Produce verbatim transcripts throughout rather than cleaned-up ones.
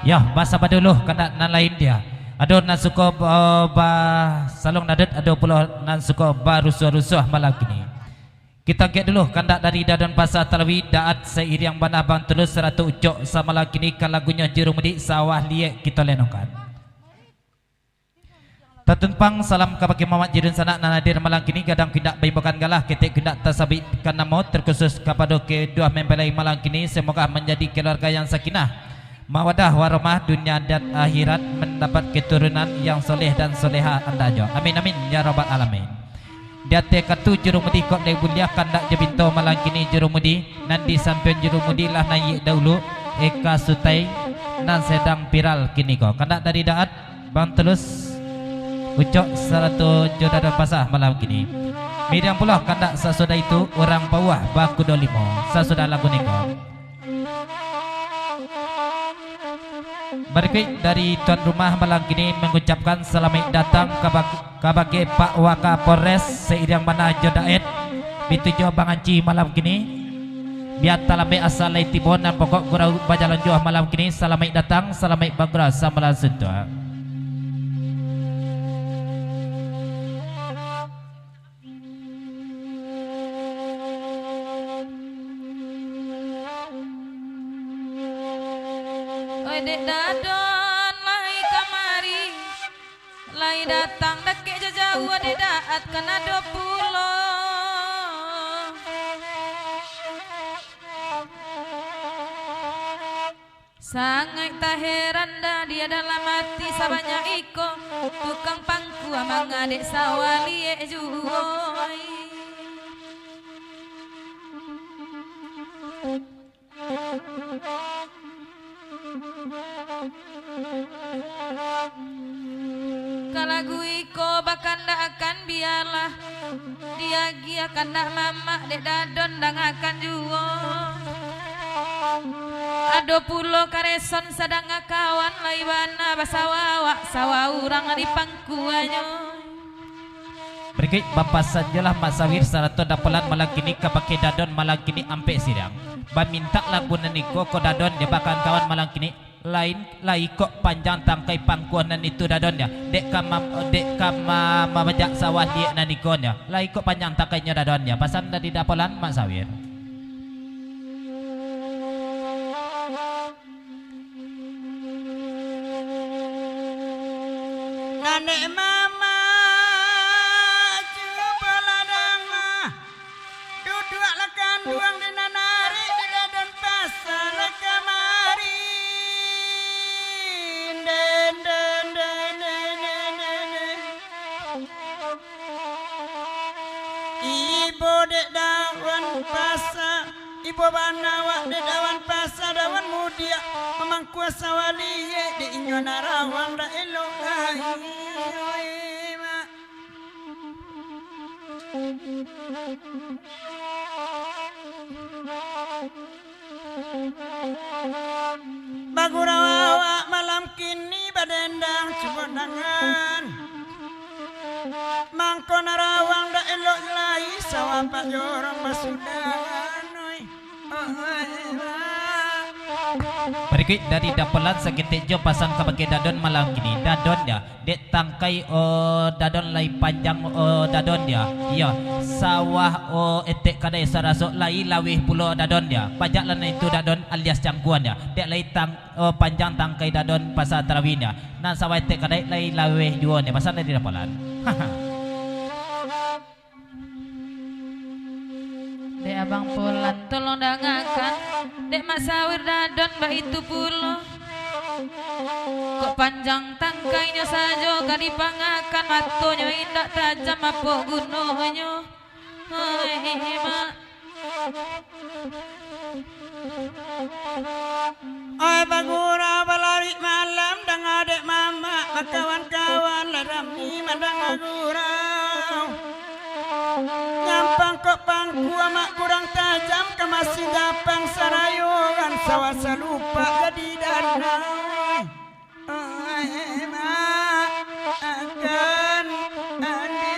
Yo, basaba dulu kandak nan lain dia. Ado nan suko ba-, basalong dadut, ado pulo nan suko barusuah-rusuah malam kini. Kita angkek dulu kandak dari Dadon Pasa Talawi, Daat, sairiang bana Bang Tulus sarato Ucok samalam kini, ka lagunyo Juru Mudi Sawah Liek kito lenokan. Tatumpang salam kabake Mamak Jidun sanak nan hadir malam kini, gadang ka indak baimbokan galah, ketek ka indak tasabikkan namo, terkhusus kapado kedua mempelai malam kini, semoga manjadi keluarga yang sakinah, mawadah warahmah, dunia dan akhirat, mandapat keturunan yang soleh dan soleha andaknyo. Amin, amin, ya rabbal alamin. Di ateh katu Juru Mudi kok lai buliah, kandak jo pinto malam kini Juru Mudi, nan di sampiang Juru Mudi lah naiak dahulu, Eka Sutai nan sedang viral kini ko. Kandak dari Daat, Bang Tulus, Ucok, sarato jo Dadon Pasa malam kini. Miriang pulo kandak sasudah itu, urang bawah bakudo limo, sasudah lagu niko. Barikuik dari tuan rumah malam kini mangucapkan salamaik datang kaba-, kabake Pak Wakapolres sairiang bana jo Daet, bitujuah Bang Anci malam kini. Bia talambek asa lai tibo, nan pokok gurau bajalan juo malam kini. Salamaik datang, salamaik bagurau samalam suntuak. Oi, dek Dadon, lai kamari, lai datang dakek jauah-jauah, dek Daat kan ado pulo. Sangaik taheran dah dia dalam ati, sabanyak iko tukang pangkua mangadek sawah liek juo. Ka lagu iko bakandak akan bialah, diagiah kandak mamak dek Dadon dangakan juo. Ado pulo kareson sadanga kawan, lai bana basawah awak, sawah urang di pangkuanyo. Barikuik bapasan juolah Mak Sawir sarato Dapolan malam kini kabake Dadon malam kini ampek siriang. Bamintak lagu nan iko ko Dadon jo kawan-kawan malam kini. Lain, lai kok panjang tangkai pangkuan nan itu Dadon yo. Dek ka ma-, dek ka ma-, mamajak sawah liek nan iko nyo. Lai kok panjang tangkainyo Dadon yo. Pasan dari Dapolan, Mak Sawir. Nan dek mamak, cubolah danga. Duduaklah kanduang di nan ari, di Dadon Pasa lah kamari. Den, den, den. Ibo dek Dadon Pasa, ibo bana awak dek Dadon Pasa, Dadon Mudiak, mamangkua sawah liek, dek inyo narawang dak elok lai. Oi, mak. Bagurau awak malam kini badendang, cubo dangan. Mangko narawang dak elok lai, sawah Pak Jorong basudahan, oi. Barikuik dari Dapolan saketek jo pasan kabake Dadon malam kini. Dadon yo, dek tangkai o Dadon lai panjang o Dadon yo. Iyo, sawah o etek kadai sarasok lai laweh pulo Dadon yo. Bajaklah nan itu Dadon alias cangkuan yo. Dek lai tang-, o panjang tangkai Dadon Pasa Talawi yo. Nan sawah etek kadai lai laweh juo nyo. Pasan dari Dapolan. Dek Abang Polan, tolong dangakan, dek Mak Sawir Dadon baitu pulo. Kok panjang tangkainyo sajo ka dipangakan, matonyo indak tajam, apo gunonyo? Hai, Mak. Ai bagurau balarik malam, danga dek mamak, bakawan-kawan lah rami mandanga gurau. Nyampang kok pangku amak kurang tajam, ka masin japang sarayoan, sawah salupak jadi danau. Ai, mak, akan andi.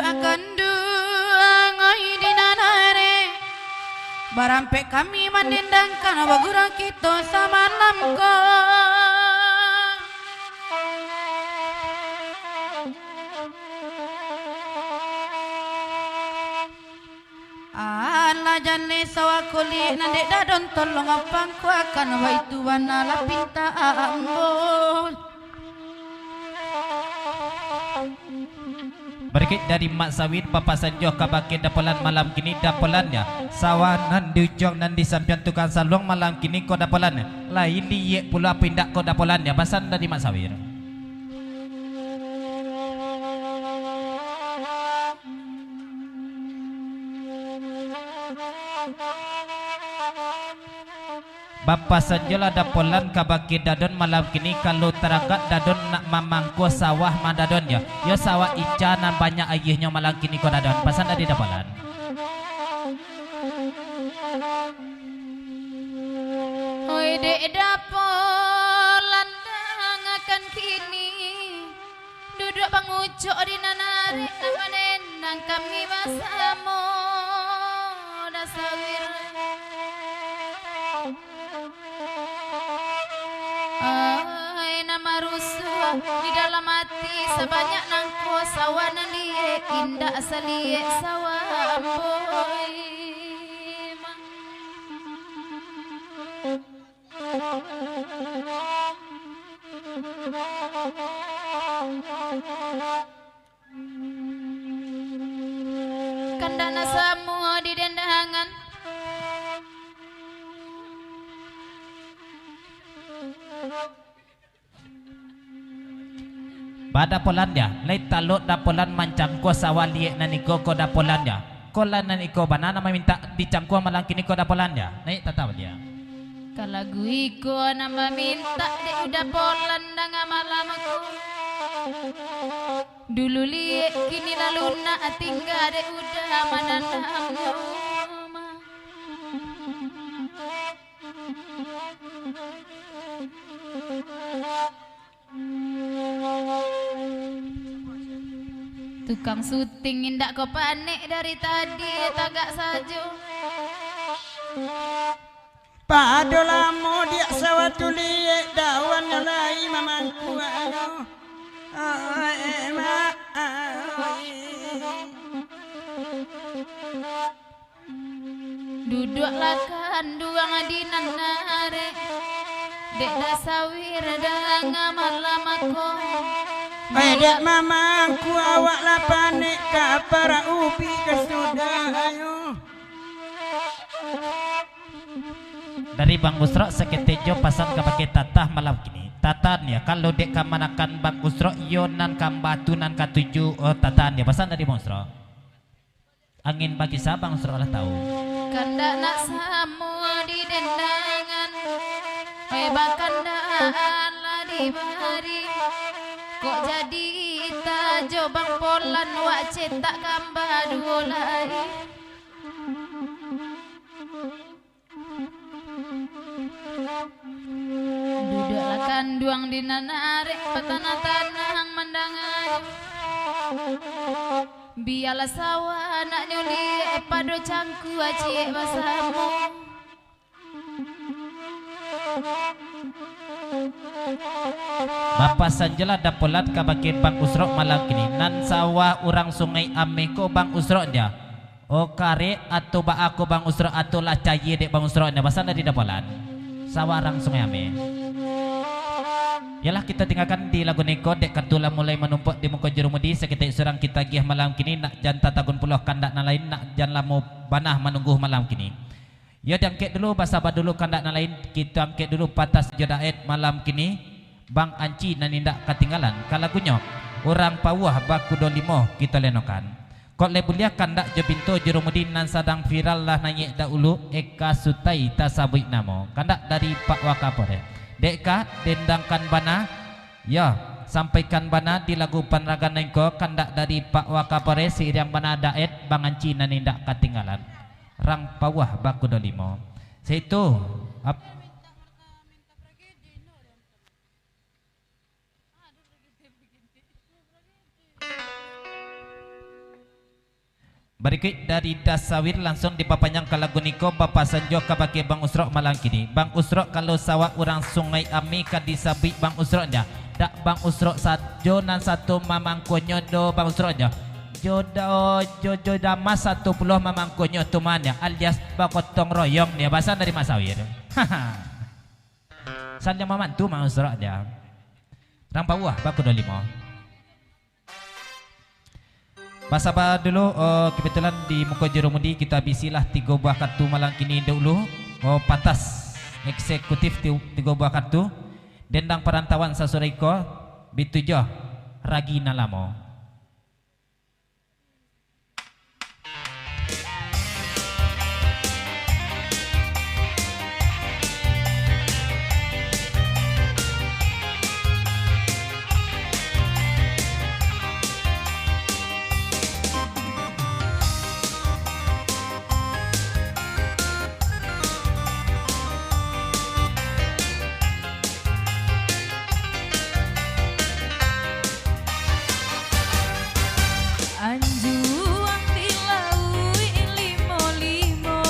Kanduang oi di nan arek, barampek kami mandendangkan bagurau kito samalam ko. Alah jaleh sawah kulik nan dek dadon tolong pangkuakan, baitu bana lah pinta ambo. Barikik dari Mak Sawir, bapasan jo kabake Dapolan malam kini, Dapolan yo. Sawah nan di ujuang nan di sampiang tukang saluang malam kini ko Dapolan yo. Lai liek pulo apo indak ko Dapolan yo, pasan dari Mak Sawir. Bapasan jolah Dapolan kabake dadon malam kini, kalau taragak dadon nak mamangkua sawah madadon yo. Yo sawah Ica nan banyak agiahnyo malam kini ko dadon. Pasan dari Dapolan. Oi dek Dapolan, dangakan kini. Duduak bangucok di nan arek, nan manenang kami basamo, Da Sawir. Ai, nan marusuah di dalam ati, sabanyak nangko sawah nan liek, indak saliek sawah ambo, ai, ma. Kandak nak samua di dendangan. Ba Dapolan yo, lai talok Dapolan mancangkua sawah liek nan iko ko Dapolan yo. Ko lah nan iko bana nan mamintak dicangkua malam kini ko Dapolan yo. Naiak tata baliak. Kalagu iko nan mamintak dek Dapolan danga malam ko. Dulu liek kini lah lunak tingga dek uda mananam rumah. Tukang suting indak ko panek dari tadi, tagak sajo. Pado lamo diak sawah tu liek, dawan lai mamangkuanyo. Ai, ma, ai. Duduaklah kanduang di nan arek, dek Da Sawir danga malam ko. Eh, dek mamangku awak lah panek ka parak ubi ka sudah, ayo. Dari Bang Usrok saketek jo pasan kabake Tatah malam kini. Tatah nyo, kalau dek kamanakan Bang Usrok, iyo nan kamba tu nan katuju, oh, Tatah nyo, pasan dari Bang Usrok. Angin bakisa Bang Usrok lah tahu. Kandak nak samua di dendangan, oi bakandaan lah dibari. Kok jadi tajo Bang Polan, wak cetak kamba duo lai. Duduaklah kanduang di nan arek, batanah-tanah mandanganyo. Bialah sawah anaknyo liek, pado cangkua ciek basamo. Bapasan jolah Dapolan kabake Bang Usrok malam kini, nan sawah urang Sungai Ameh ko Bang Usrok nyo. Oh, karek atau baa ko Bang Usrok, atau lah cayie dek Bang Usrok nyo, pasan dari Dapolan. Sawah urang Sungai Ameh. Yolah, kito tinggakan di lagu niko, dek kartu lah mulai manumpuk di muko jurumudi, saketek surang kito agiah malam kini, nak jan tatagun pulo kandak nan lain, nak jan lamo bana manunggu malam kini. Yo, diangkek dulu, basaba dulu kandak nan lain, kito angkek dulu patah sajo daet malam kini, Bang Anci nan indak katinggalan, ka lagunyo, Urang Pauah Bakudo Limo kito lenokan. Kok lai buliah kandak jo pinto jurumudi nan sadang viral lah naiak daulu, Eka Sutai tasabuik namo, kandak dari Pak Wakapolres. Dek ka, dendangkan bana, yo, sampaikan bana di lagu panaragan nan ko, kandak dari Pak Wakapolres, siriang bana daet, Bang Anci nan indak katinggalan. Rang Pauah Bakudo Limo. Saitu, ap-, Barikuik dari Dasawir, langsuang dipapanjang ka lagu niko, bapasan juo kabake Bang Usrok malam kini. Bang Usrok, kalau sawak urang Sungai Ami ka disabuik Bang Usrok nyo? Dak, Bang Usrok sajo nan sato mamangkonyo do, Bang Usrok nyo. Jo da-, jo, jo damas sato pulo mamangkonyo tu mah nyo, alias bagotong royong nyo, basan dari Mak Sawir. Saliang mamantu Mak Usrok nyo. Rang pauah bakudo limo. Basaba dulu, oh, kebetulan di muko jurumudi kito abisilah tigo buah kartu malam kini dahulu. Oh, pantas eksekutif ti-, tigo buah kartu. Dendang parantauan sasudah iko, bitujuah ragi nan lamo. Anjuang di lauik limo-limo,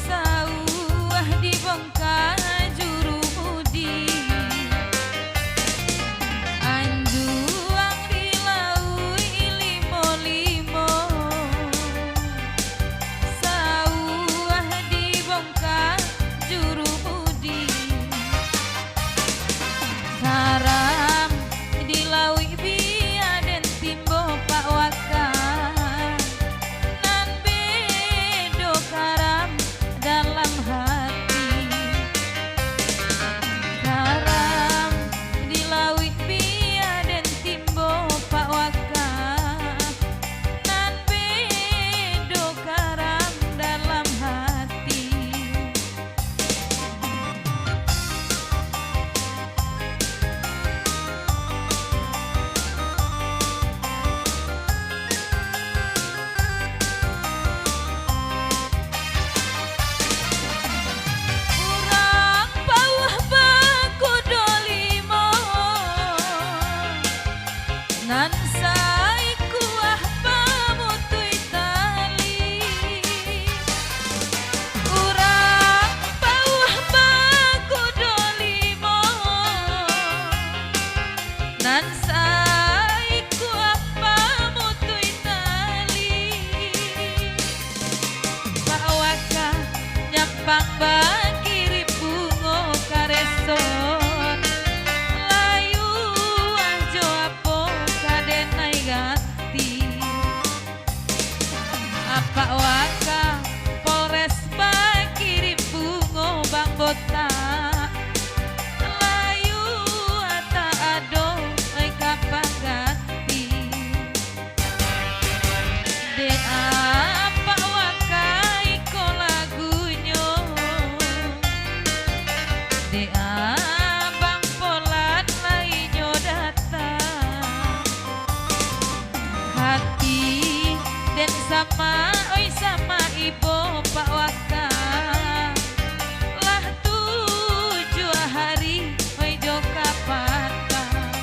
sauah di bongka jurumudi. Anjuang di lauik limo-limo, sauah di bongka jurumudi. Karam di lauik bia den timbo Pak Waka, nan bedo karam dalam hati. Karam di lauik bia den timbo Pak Waka, nan bedo karam dalam hati. Urang pauah bakudo limo, nan saikuah pamutuih tali. Urang pauah bakudo limo, nan saikuah pamutuih tali. Pak Waka nyampang bakirim bungo ka reso, layuah jo apo ka denai ganti. Apak Waka Polres bakirim bungo Bang Botak, layuah tak ado ka pangganti. Dek apak Waka iko lagunyo, dek abang Polan lai nyo datang. Hati den sama, oi, sama ibo Pak Waka, lah tujuah hari, oi, jo ka patang.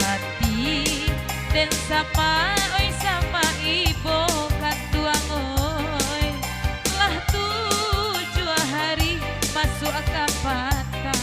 Hati den sama, oi, sama ibo kanduang, oi, lah tujuah hari masuak ka patang.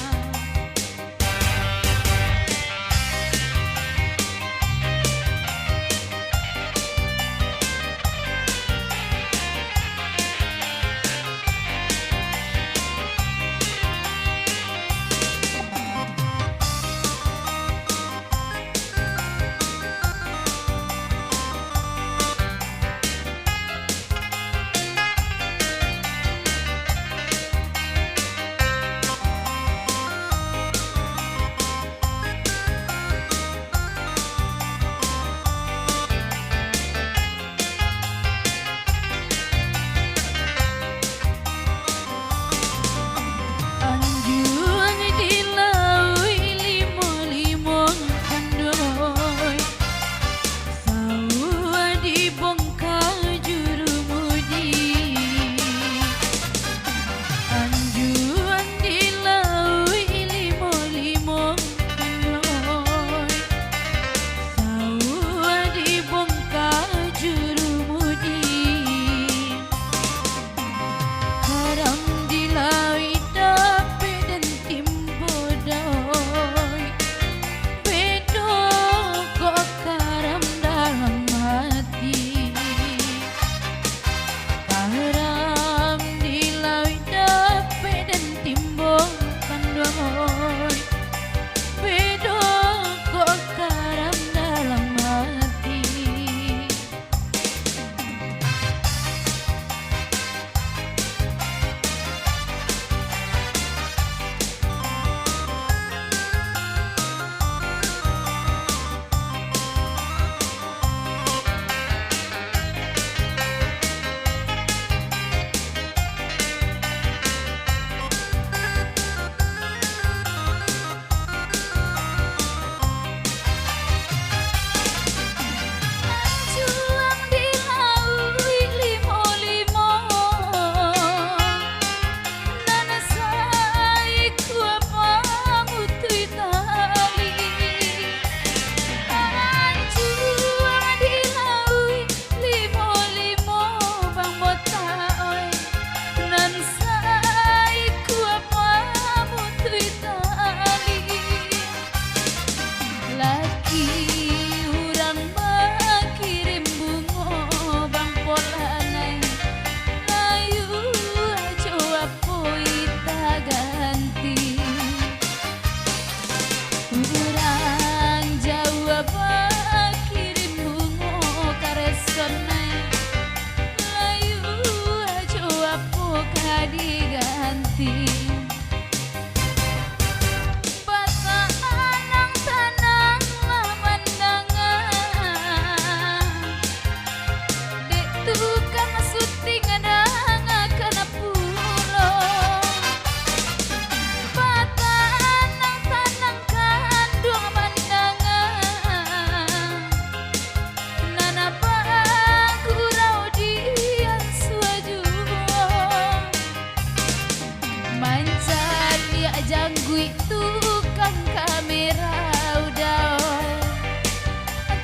tukang kamera udah.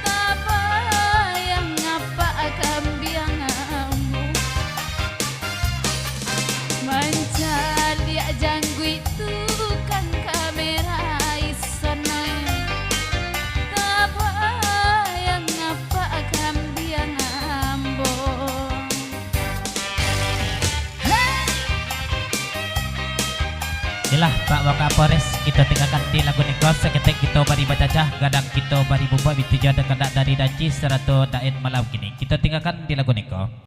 Tabayang apak kambiang ambo. Mancaliak jangguik tukang kamera isan ai. Tabayang apak kambiang ambo. Hei! Iyolah, Pak Wakapolres, kito tinggakan di lagu niko, saketek kito bari bacacah, gadang kito bari bubuak, bitujuah dek kandak dari Danci sarato Daen malam kini. Kito tinggakan di lagu niko.